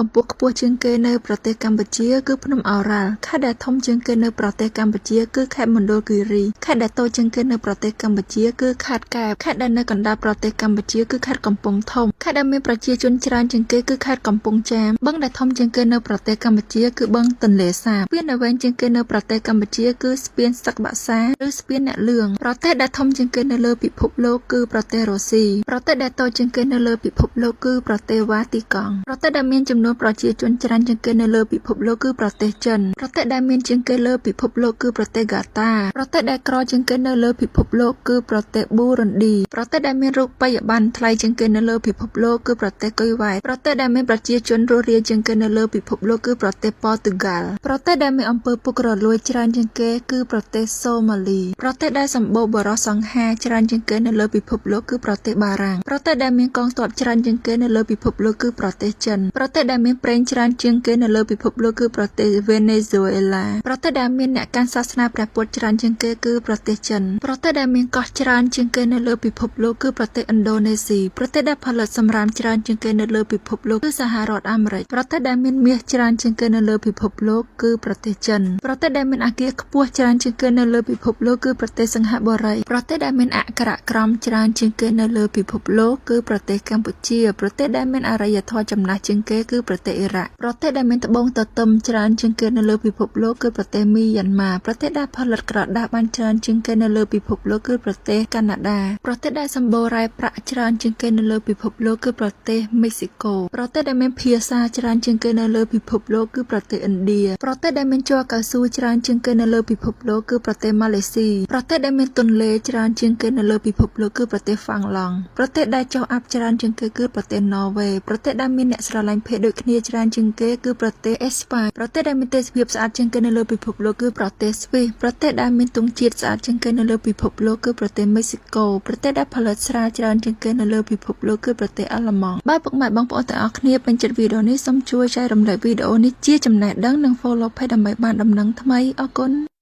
កម្ពស់ខ្ពស់ជាងគេនៅប្រទេសកម្ពុជាគឺភ្នំឱរ៉ាល់ខេត្តដែលធំជាងគេនៅប្រទេសកម្ពុជាគឺខេត្តមណ្ឌលគិរីខេត្តដែលតូចជាងគេនៅប្រទេសកម្ពុជាគឺខេត្តកែបខេត្តដែលនៅកណ្ដាលប្រទេសកម្ពុជាគឺខេត្តកំពង់ធំខេត្តដែលមានប្រជាជនច្រើនជាងគេគឺខេត្តកំពង់ចាមបឹងដែលធំជាងគេនៅប្រទេសកម្ពុជាគឺបឹងទន្លេសាបស្ពានដែលវែងជាងគេនៅប្រទេសកម្ពុជាគឺស្ពានសឹកបាក់សាឬស្ពានអ្នកលឿងប្រទេសដែលធំជាងគេនៅលើពិភពលោកគឺប្រទេសរុស្ស៊ីប្រទេសដែលតូចជាងគេនៅលើពិភពលោកគឺប្រទេសវ៉ាទីកង់ប្រទេសដែលមានចំនួនប្រជាជនច្រើនជាងគេនៅលើពិភពលោកគឺប្រទេសចិនប្រទេសដែលមានជាងគេលើពិភពលោកគឺប្រទេសហ្គាតាប្រទេសដែលក្រជាងគេនៅលើពិភពលោកគឺប្រទេសប៊ូរុនឌីប្រទេសដែលមានរូបិយប័ណ្ណថ្លៃជាងគេនៅលើពិភពលោកគឺប្រទេសគុយវ៉ែតប្រទេសដែលមានប្រជាជនរស់រាយជាងគេនៅលើពិភពលោកគឺប្រទេសប៉ូទុយហ្គាល់ប្រទេសដែលមានអំពើពុករលួយច្រើនជាងគេគឺប្រទេសសូម៉ាលីប្រទេសដែលសម្បូរបុរសសង្ហាច្រើនជាងគេនៅលើពិភពលោកគឺប្រទេសបារាំងប្រទេសដែលមានកងទ័ពច្រើនជាងគេនៅលើពិភពលោកគឺប្រទេសចិនប្រទេសដែលមានប្រេងច្រើនជាងគេនៅលើពិភពលោកគឺប្រទេសវេណេស៊ុយអេឡាប្រទេសដែលមានអ្នកកាន់សាសនាព្រះពុទ្ធច្រើនជាងគេគឺប្រទេសចិនប្រទេសដែលមានកោះច្រើនជាងគេនៅលើពិភពលោកគឺប្រទេសឥណ្ឌូនេស៊ីប្រទេសដែលផលិតសំរាមច្រើនជាងគេនៅលើពិភពលោកគឺសហរដ្ឋអាមេរិកប្រទេសដែលមានមាសច្រើនជាងគេនៅលើពិភពលោកគឺប្រទេសចិនប្រទេសដែលមានអគារខ្ពស់ច្រើនជាងគេនៅលើពិភពលោកគឺប្រទេសសិង្ហបុរីប្រទេសដែលមានអក្ខរក្រមច្រើនជាងគេនៅលើពិភពលោកគឺប្រទេសកម្ពុជាប្រទេសដែលមានអរិយធម៌ចំណាស់ជាងគេគឺប្រទេសអ៊ីរ៉ាក់ប្រទេសដែលមានត្បូងទទឹមច្រើនជាងគេនៅលើពិភពលោកគឺប្រទេសមីយ៉ាន់ម៉ាប្រទេសដែលផលិតក្រដាសបានច្រើនជាងគេនៅលើពិភពលោកគឺប្រទេសកាណាដាប្រទេសដែលសម្បូររ៉ែប្រាក់ច្រើនជាងគេនៅលើពិភពលោកគឺប្រទេសមិចស៊ីកូប្រទេសដែលមានភាសាច្រើនជាងគេនៅលើពិភពលោកគឺប្រទេសឥណ្ឌាប្រទេសដែលមានជ័រកៅស៊ូច្រើនជាងគេនៅលើពិភពលោកគឺប្រទេសម៉ាឡេស៊ីប្រទេសដែលមានទន្លេច្រើនជាងគេនៅលើពិភពលោកគឺប្រទេសហ្វាំងឡង់ប្រទេសដែលចុះអាប់ច្រើនជាងគេគឺប្រទេសន័រវេប្រទេសដែលមានអ្នកស្រឡាញ់ភេទដូចគ្នាច្រើនជាងគេគឺប្រទេសអេស្ប៉ាញប្រទេសដែលមានទេសភាពស្អាតជាងគេនៅលើពិភពលោកគឺប្រទេសស្វីសប្រទេសដែលមានទង់ជាតិស្អាតជាងគេនៅលើពិភពលោកគឺប្រទេសមិចស៊ីកូប្រទេសដែលផលិតស្រាច្រើនជាងគេនៅលើពិភពលោកគឺប្រទេសអាល្លឺម៉ង់បើពុកម៉ែបងប្អូនទាំងអស់គ្នាពេញចិត្តវីដេអូនេះសូមជួយចែករំលែកវីដេអូនេះជាចំណេះដឹងនិង follow page ដើម្បីបានដំណឹងថ្មីអរគុណ។